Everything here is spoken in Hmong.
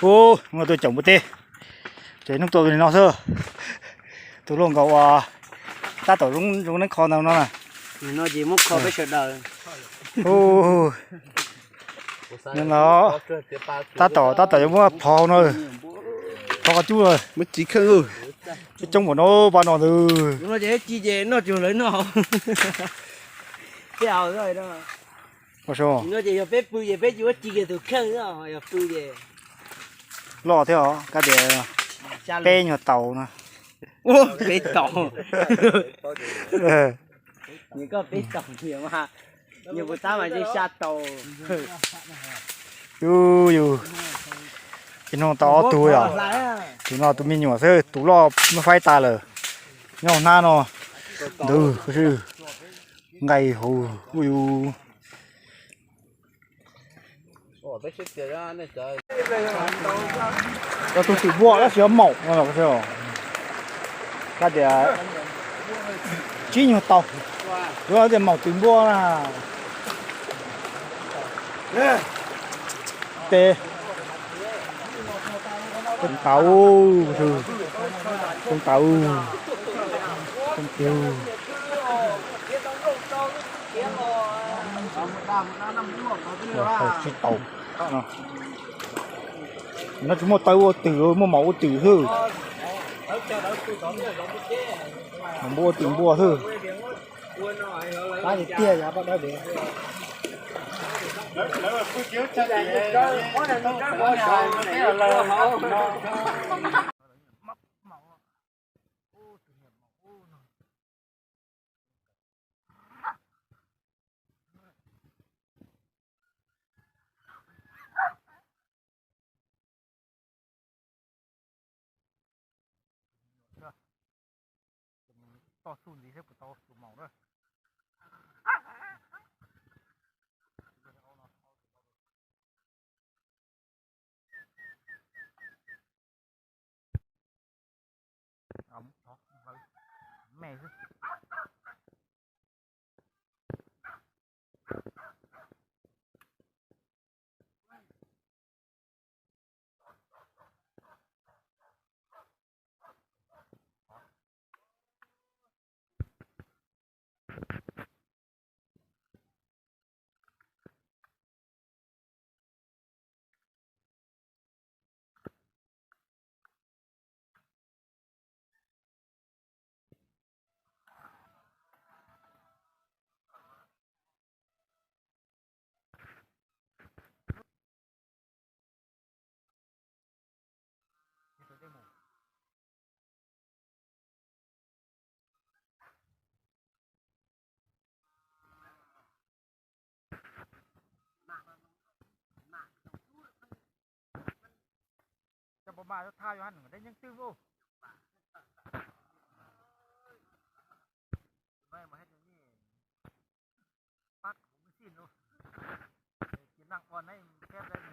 Ub, no tuaj caum npua teb, ces hnub tuaj li no xwb. Tus luaj nkaus uas tab tom zoo neeb kho ntawd no na. Ub, tab tom, tab tom yuav muab plhov no, plhov qhov cub, muab tsis kheej, coob npaum no pab no ntag. Noj tsuag lawv noj. Peb, no ces yog peb pw ces peb tsis muab ci kiag tus kheej, yog pw ces loj thiab os, kab tias peb nyuag tau no. Peb tau. Nws koj peb tau, nws puas tab mas ntshe xya tau. Yus, yus, ib hnub tau ob tug yom. Tus no tus me nyuam xwb, tus loj muab faib tas lawm. Nyob hauv hnab no ntag, nqaij hauv yus. Cov tus twm npua tab sis maum no, kab tias tsib nyuag tau, yuav tias maum twm npua na. Tes, tau, tau, tau. Tsis tau. No tsis muaj taw ua twm, muaj maum ua twm xwb. Maum npua ua twm npua xwb. Toj txuj ntxiv thiab puas tau tus maum na. Me xwb. Cov pom mas thaj yuav haj nws deb nyeeb twg ub. Pab kuv xij no, ces naj ua neb teb lawm.